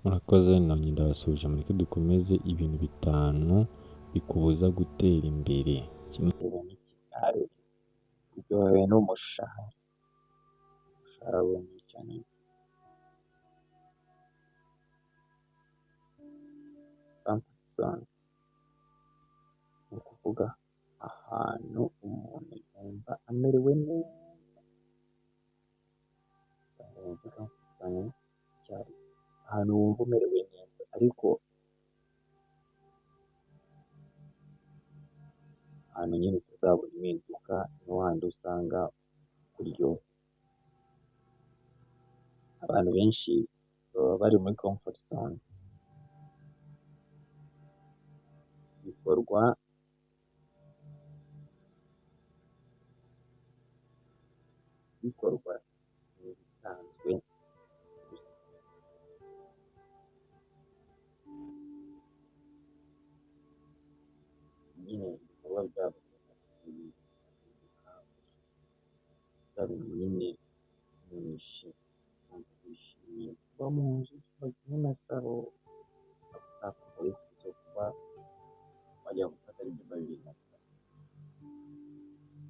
Murakoze, nongeye ndabasuhuje. Mureke dukomeze ibintu bitanu bikubuza gutera imbere. Kimwe uryohewe n'umushahara, umushahara w'intica ntikize. Comfort zone ni ukuvuga ahantu umuntu yumva amerewe neza, ahantu wumva umerewe neza ariko ahantu nyine utazabona impinduka niho handi usanga kuryoha. Abantu benshi baba bari muri comfort zone, bikorwa bikorwa n'ibisanzwe gusa. Nyine ibikorwa byabo bya bintu nyine umuntu yishimiye kuba mu nzu kimwe na salo, utafata risike zo kuba wajya gufata ibyumba bibiri na salo,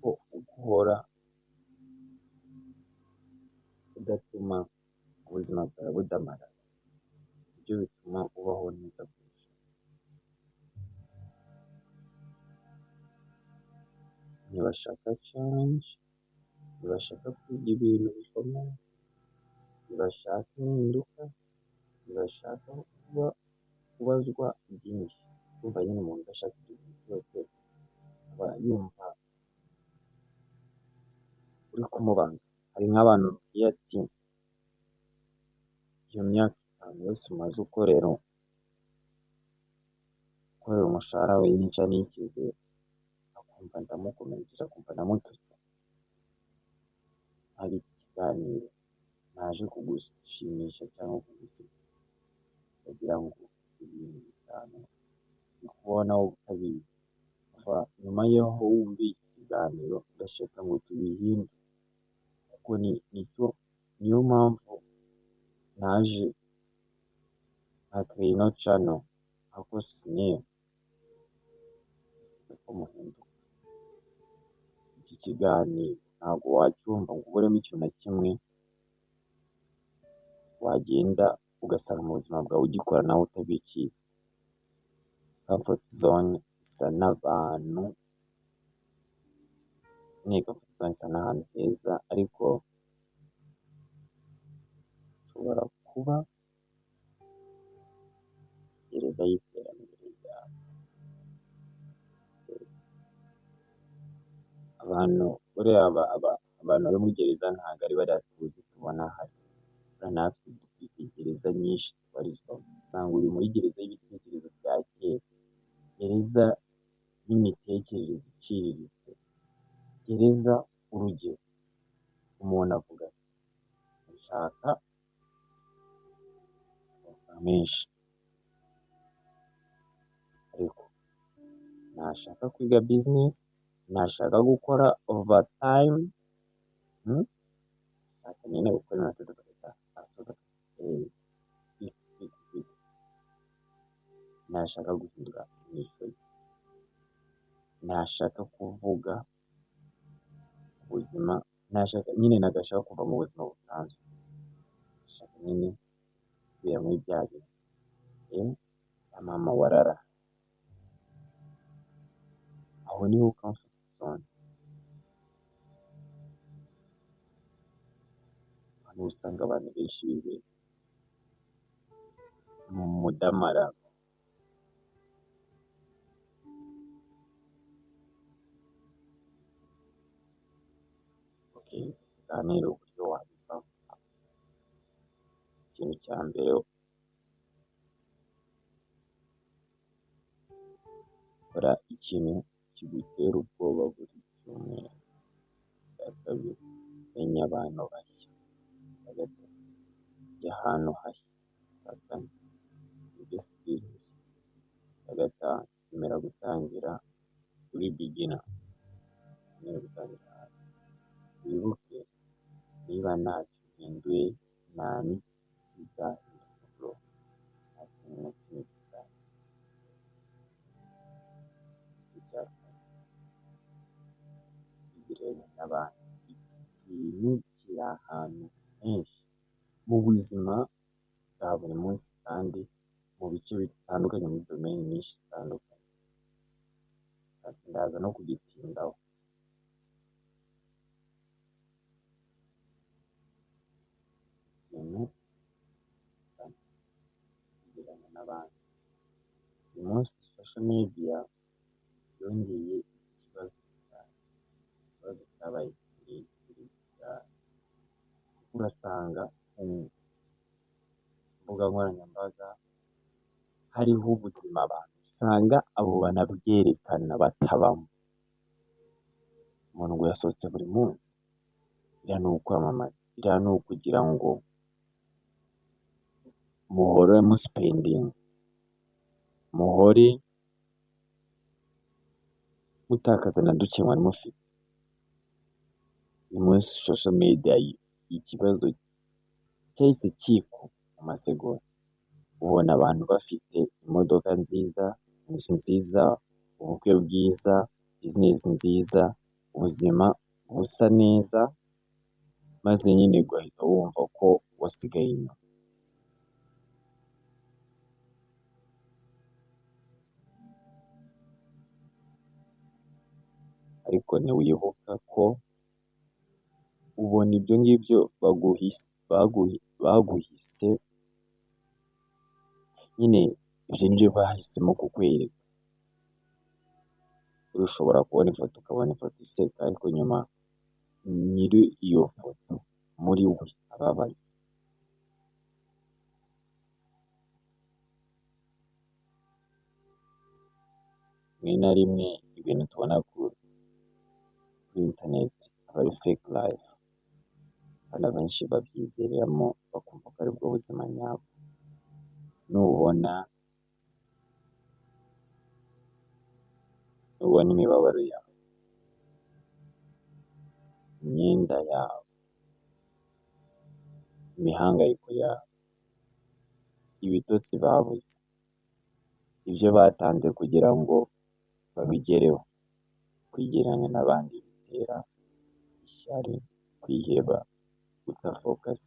kuko uko uhora udatuma ubuzima bwawe budamarara, nibyo bituma ubaho neza kurushaho. Ntibashaka challenge, ntibashaka kwiga ibintu bikomeye, ntibashaka impinduka, ntibashaka kuba kubazwa byinshi. Urumva nyine umuntu udashaka ibyo bintu byose aba yumva uri kumubanga. Hari nk'abantu babwiye ati iyo myaka 5 yose umaze ukorera umushahara w'intica ntikize, akumva ndamukomerekeje, akumva ndamututse. Ntabwo iki kiganiro naje kugushimisha cyangwa kugusetsa, ndagira ngo ibintu bitanu uri kubona wowe utabizi, nyuma y'aho wumviye iki kiganiro ndashaka ngo tubihindure, kuko nicyo niyo mpamvu naje nka ino channel nka Coach nifuza ko muhinduka. Iki kiganiro ntabwo wacyumva ngo uburemo ikintu na kimwe, wagenda ugasanga mu buzima bwawe ugikora nawe utabikizi. Comfort zone isa n'abantu, nyine comfort zone isa n'ahantu heza, ariko ushobora kuba gereza y'iterambere ryawe. Abantu buriya abantu bari muri gereza ntabwo ari bariya tuzi tubona hari, buriya natwe dufite gereza nyinshi tubarizwamo, usanga uri muri gereza y'ibitekerezo bya kera, gereza y'imitekerereze iciriritse, gereza urugero umuntu avuga ati ndashaka amafaranga menshi, ariko ntashaka kwiga business, ntashaka gukora overtime, ashaka nyine gukora iminota itatu agahita asoza akazi, kwiga, ntashaka guhindura imico ye, ntashaka kuvuga ubuzima, ntashaka nyine ntabwo ashaka kuva mu buzima busanzwe, ashaka nyine kwibera muri bya bintu ya mama warara. Aho niho comfort zone, aho usanga abantu benshi bibera mu mudamararo. Okay, tuganire uburyo wabivamo. Ikintu cya mbere, kora ikintu kigutera ubwoba buri cyumweru. Icya kabiri, menya abantu bashya. Icya gatatu, jya ahantu hashya. Icya kane, wige skill nshya. Icya gatanu, emera gutangira uri beginner, emera gutangira hasi. Wibuke niba ntacyo uhinduye nta n'ikizahinduka bro. buzima bwa buri munsi kandi mu bice bitandukanye, muri domaine nyinshi zitandukanye. Ndaza no kugitindaho. Ikintu kwegerana n'abandi. Uyu munsi social media yongeye ikibazo cyane, ikibazo cyabaye kirekire cyane, kuko urasanga ku mbuga nkoranyambaga hariho ubuzima abantu usanga abo banabwerekana batabamo. Umuntu ngo yasohotse buri munsi, biriya ni ukwamamaza, biriya ni ukugira ngo muhore muspendinga, muhore mutakaza na duke mwari mufite. Uyu munsi social media ikibazo cyahise cyikuba mu masegonda. Ubona abantu bafite imodoka nziza, inzu nziza, ubukwe bwiza, business nziza, ubuzima busa neza, maze nyine ugahita wumva ko wasigaye inyuma. Ariko ntiwibuka ko ubona ibyo ngibyo baguhise nyine, ibyo nibyo bahisemo kukwereka. Ushobora kubona ifoto ukabona ifoto iseka, ariko nyuma nyiri iyo foto muri we ababaye. Rimwe na rimwe ibintu tubona kuri interineti aba ari fake life, kandi abenshi babyizereramo bakumva ko aribwo buzima nyabwo. Nubona imibabaro yawe, imyenda yawe, imihangayiko yawe, ibitotsi babuze, ibyo batanze kugira ngo babigereho, kwigereranya n'abandi bitera ishyari, kwiheba, guta focus,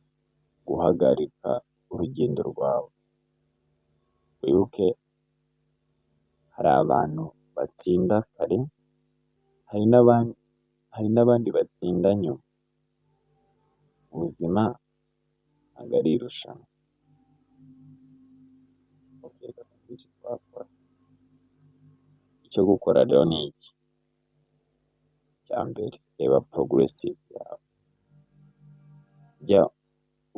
guhagarika urugendo rwawe. Wibuke hari abantu batsinda kare, hari n'abandi batsinda nyuma. Ubuzima ntabwo ari irushanwa. Reka tugire icyo twakora. Icyo gukora rero ni iki: icya mbere, reba progressive yawe, jya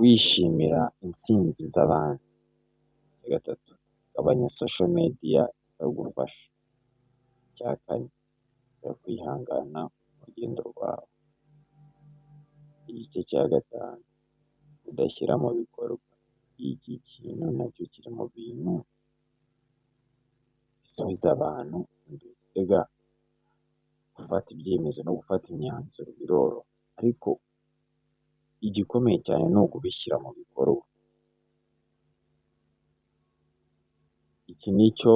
wishimira intsinzi z'abandi. Icya gatatu, gabanya social media itagufasha. Icya kane, jya kwihangana mu rugendo rwawe. Igice cya gatanu, kudashyira mu bikorwa. Iki kintu nacyo kiri mu bintu bisubiza abantu imbere. Erega gufata ibyemezo no gufata imyanzuro biroroha, ariko igikomeye cyane ni ukubishyira mu bikorwa. Iki ni cyo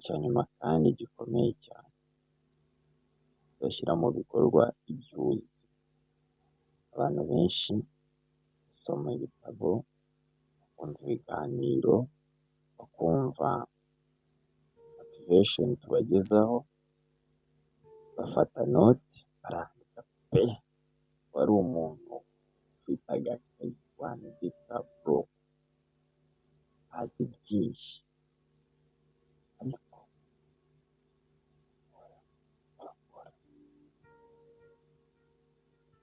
cya nyuma kandi gikomeye cyane, kudashyira mu bikorwa ibyo uzi. Abantu benshi basoma ibitabo, bakumva ibiganiro, bakumva motivation tubagezaho, bafata note, barandika pe! Wari umuntu ufite agakayi wandika bro, azi byinshi, ariko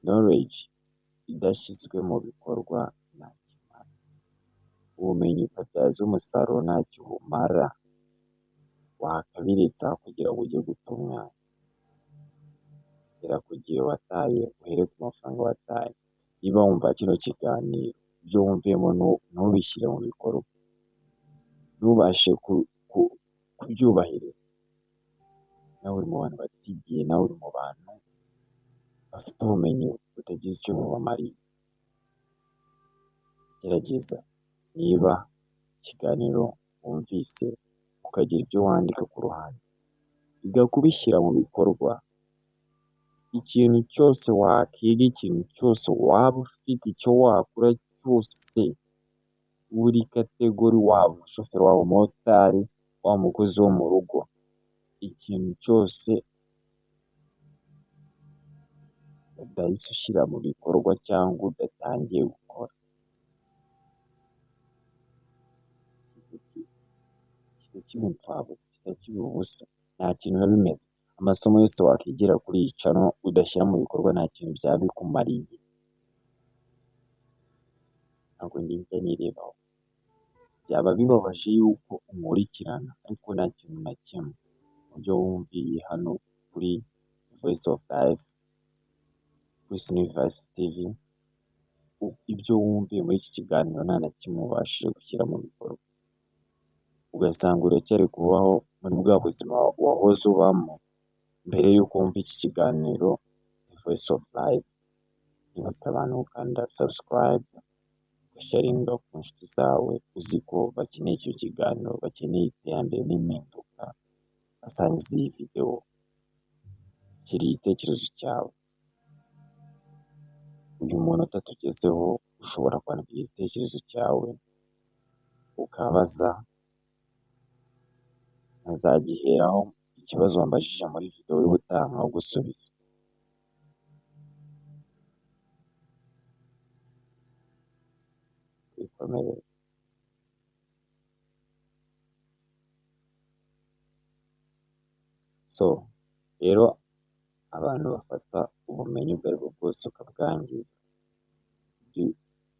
knowledge idashyizwe mu bikorwa ntacyo imara. Ubumenyi utabyaza umusaruro ntacyo bumara, wakabiretse aho kugira ngo ujye guta umwanya. Hera ku gihe wataye, uhere ku mafaranga wataye. Niba wumva kino kiganiro ibyo wumviyemo ntubishyire mu bikorwa, ntubashe kubyubahiriza, nawe uri mu bantu batigiye, nawe uri mu bantu bafite ubumenyi butagize icyo bubamariye. Gerageza niba ikiganiro wumvise ukagira ibyo wandika ku ruhande, iga kubishyira mu bikorwa. Ikintu cyose wakiga, ikintu cyose waba ufite, icyo wakora cyose, buri category, waba umushoferi, waba umumotari, waba umukozi wo mu rugo, ikintu cyose udahise ushyira mu bikorwa cyangwa udatangiye gukora, gihita kiba imfabusa, gihita kiba ubusa, nta kintu biba bimeze. Amasomo yose wakigira kuri iyi channel udashyira mu bikorwa nta kintu byaba bikumariye. Ntabwo njye njya nirebaho. Byaba bibabaje yuko unkurikirana ariko nta kintu na kimwe mu byo wumviye hano kuri Voice of Life, kuri Siniverse TV, ibyo wumviye muri iki kiganiro nta na kimwe ubashije gushyira mu bikorwa. Ugasanga uracyari kubaho muri bwa buzima wahoze ubamo mbere y'uko wumva iki kiganiro The Voice of Life. Nibutsa abantu gukanda subscribe, gusharinga ku nshuti zawe uzi ko bakeneye icyo kiganiro, bakeneye iterambere n'impinduka, basangize iyi videwo, shyira igitekerezo cyawe. Uyu munota tugezeho ushobora kwandika igitekerezo cyawe ukabaza, nkazagiheraho ikibazo wambajije muri videwo y'ubutaha nkagusubiza. Twikomereze. So rero abantu bafata ubumenyi ubwo aribwo bwose ukabwangiza. Jya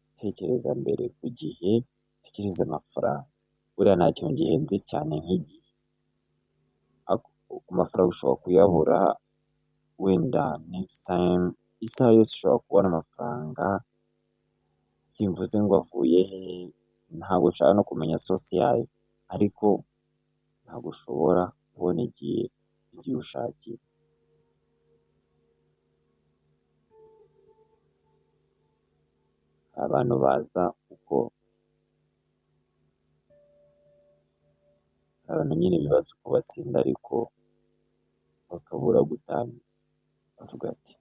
utekereza mbere ku gihe, utekereze amafaranga. Buriya nta kintu gihenze cyane nk'igihe. Amafaranga ushobora kuyabura wenda next time, isaha yose ushobora kubona amafaranga, simvuze ngo avuye he, ntabwo nshaka no kumenya source yayo, ariko ntabwo ushobora kubona igihe, igihe ushakiye. Abantu baza uko abantu nyine bibaza uko batsinda ariko bakabura gutangira, bavuga ati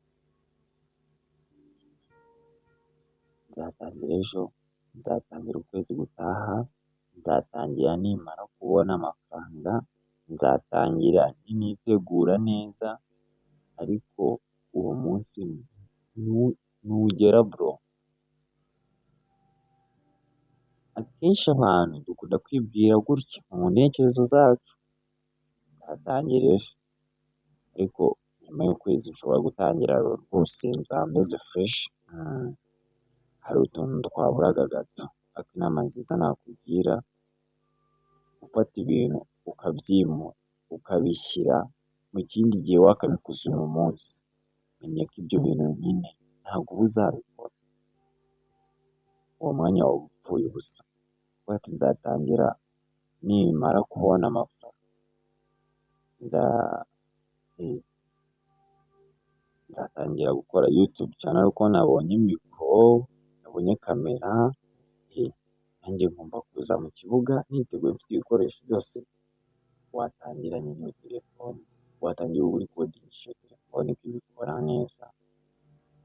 nzatangira ejo, nzatangira ukwezi gutaha, nzatangira nimara kubona amafaranga, nzatangira nitegura neza, ariko uwo munsi ntugera bro. Akenshi abantu dukunda kwibwira gutya mu ntekerezo zacu, nzatangira ejo, ariko nyuma y'ukwezi nshobora gutangira rwose nzaba meze fresh, hari utuntu twaburaga gato, ariko inama nziza nakugira, gufata ibintu ukabyimura, ukabishyira mu kindi gihe wakabikoze uyu munsi, menya ko ibyo bintu nyine ntabwo uba uzabikora, uwo mwanya wawe uba upfuye ubusa. Uvuga ati nzatangira nimara kubona amafaranga, nzatangira gukora YouTube channel kuko nabonye mikoro, nabonye kamera, nanjye ngomba kuza mu kibuga niteguye mfite ibikoresho byose. Watangiranye n'iyo telefone, watangira urikodesha iyo telefone ukabikora neza,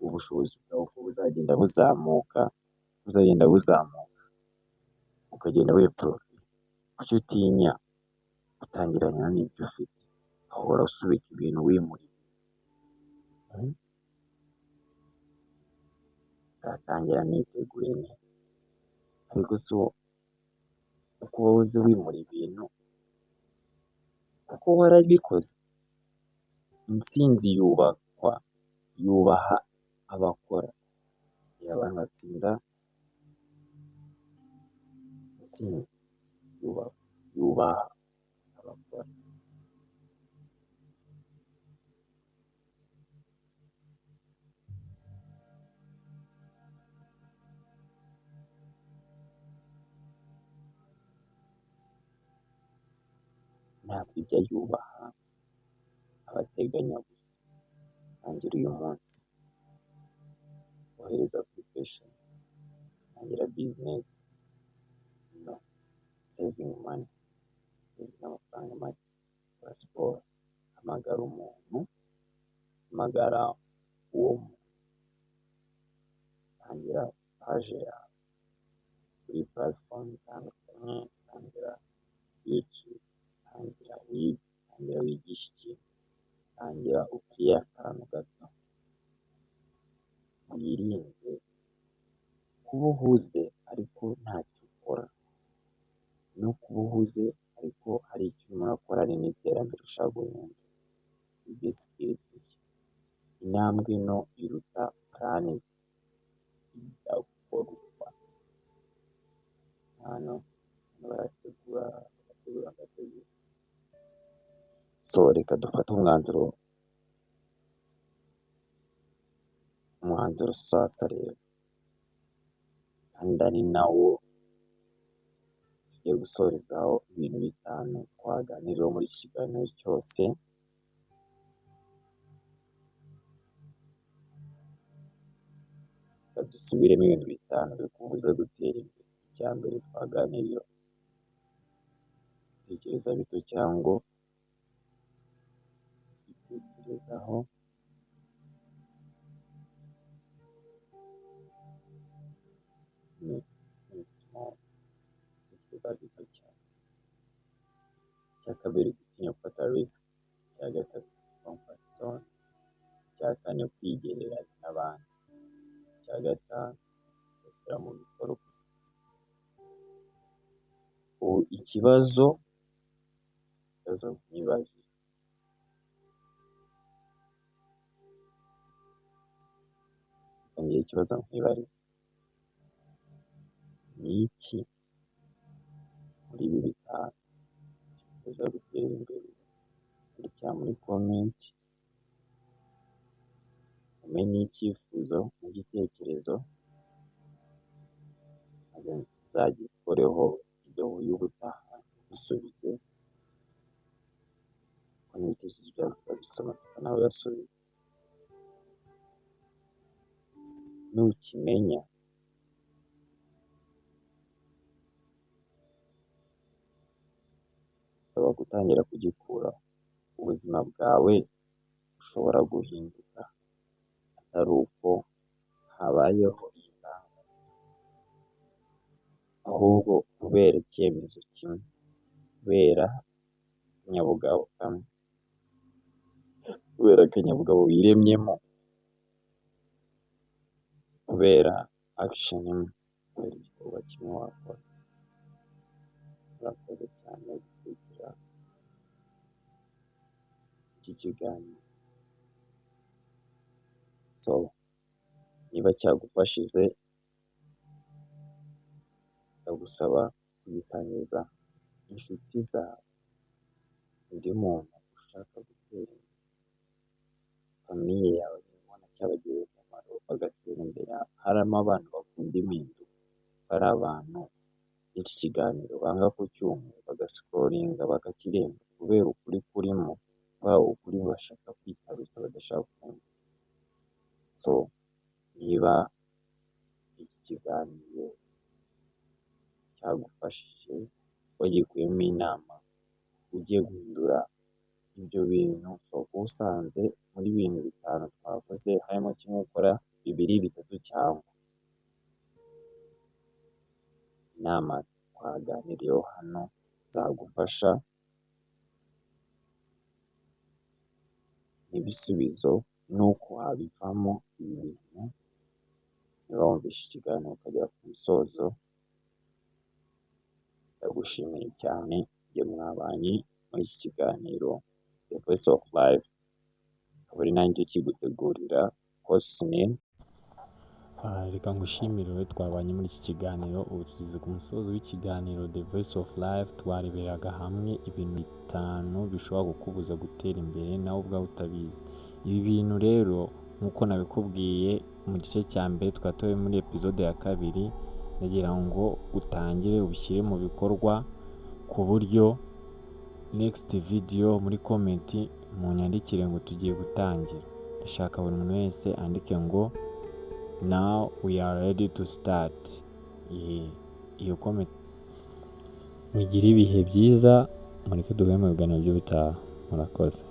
ubushobozi bwawe uko buzagenda buzamuka, buzagenda buzamuka, ukagenda wimprova. Kuki utinya gutangirana n'ibyo ufite, ugahora usubika ibintu wimura ibintu? Nzatangira niteguye neza, ariko si uko wahoze wimura ibintu kuko warabikoze. Intsinzi yubakwa, yubaha abakora. Iyo abantu batsinda, intsinzi yubaha abakora. Ntabwo ijya yubaha abateganya gusa. Tangira uyu munsi, ohereza application, tangira business, no saving money, saving amafaranga make, kora siporo, hamagara umuntu, Hamagara uwo muntu, tangira page yawe kuri platform itandukanye, tangira YouTube, tangira wige, tangira wigishe ikintu, tangira ukiriye akantu gato, wirinde kuba uhuze ariko ntacyo ukora, no kuba uhuze ariko hari icyo urimo urakora, hari n'iterambere ushaka guhindura. Wige skills nshya, intambwe nto iruta plan idakorwa. Hano barategura, bagategura, bagategura. So reka dufate umwanzuro sasa rero, kandi ari nawo tugiye gusorezaho ibintu bitanu twaganiriyeho muri iki kiganiro cyose. Reka dusubiremo ibintu bitanu bikubuza gutera imbere. Icya mbere twaganiriyeho, gutekereza bito cyangwa kwitekerezaho, ni small, gutekereza bito cyane. Icya kabiri, gutinya gufata risk. Icya gatatu, comfort zone. Icya kane, kwigereranya n'abandi. Icya gatanu, gushyira mu bikorwa. Ubu ikibazo nibajije, ngire ikibazo nkwibarize, ni iki muri ibi bitanu kikubuza gutera imbere? Andikira muri comment, umpe n'icyifuzo n'igitekerezo, maze nzagikoreho video y'ubutaha ngusubize, kuko n'ibitekerezo byawe turabisoma tukanabibasubiza. Nukimenya bisaba gutangira kugikuraho, ubuzima bwawe bushobora guhinduka atari uko habayeho igitangaza, ahubwo kubera icyemezo kimwe, kubera akanyabugabo kamwe, kubera akanyabugabo wiremyemo, kubera action imwe, kubera igikorwa kimwe wakora. Murakoze cyane gukurikira iki kiganiro. So niba cyagufashije, ndagusaba kugisangiza inshuti zawe, undi muntu ushaka gutera imbere, famille yawe niba ubona cyabagirira umumaro bagatera imbere. Harimo abantu bakunda impinduka, hari abantu iki kiganiro banga kucyumva bagascrollinga bakakirenga kubera ukuri kurimo, kubera ukuri bashaka kwitarutsa badashaka kumva. So niba iki kiganiro cyagufashije, wagikuyemo inama, ugiye guhindura ibyo bintu, ushobora kuba usanze muri bintu bitanu twakoze harimo kimwe ukora, bibiri, bitatu cyangwa inama twaganiriyeho hano zagufasha n'ibisubizo n'uko wabivamo ibi bintu. Niba wumvise ikiganiro ukagera ku musozo, ndagushimiye cyane njye mwabanye muri iki kiganiro The Voice of Life, akaba ari nanjye ukigutegurira, Coach Sunil. Reka ngushimire wowe twabanye muri iki kiganiro. Ubu tugeze ku musozo w'ikiganiro The Voice of Life. Twareberaga hamwe ibintu bitanu bishobora kukubuza gutera imbere nawe ubwawe utabizi. Ibi bintu rero, nk'uko nabikubwiye mu gice cya mbere, twari turi muri episode ya kabiri, ndagira ngo utangire ubishyire mu bikorwa, ku buryo next video muri comment munyandikire ngo tugiye gutangira. Ndashaka buri muntu wese andike ngo "Now we are ready to start." Iyo comment. Mugire ibihe byiza, mureke duhure mu biganiro by'ubutaha. Murakoze.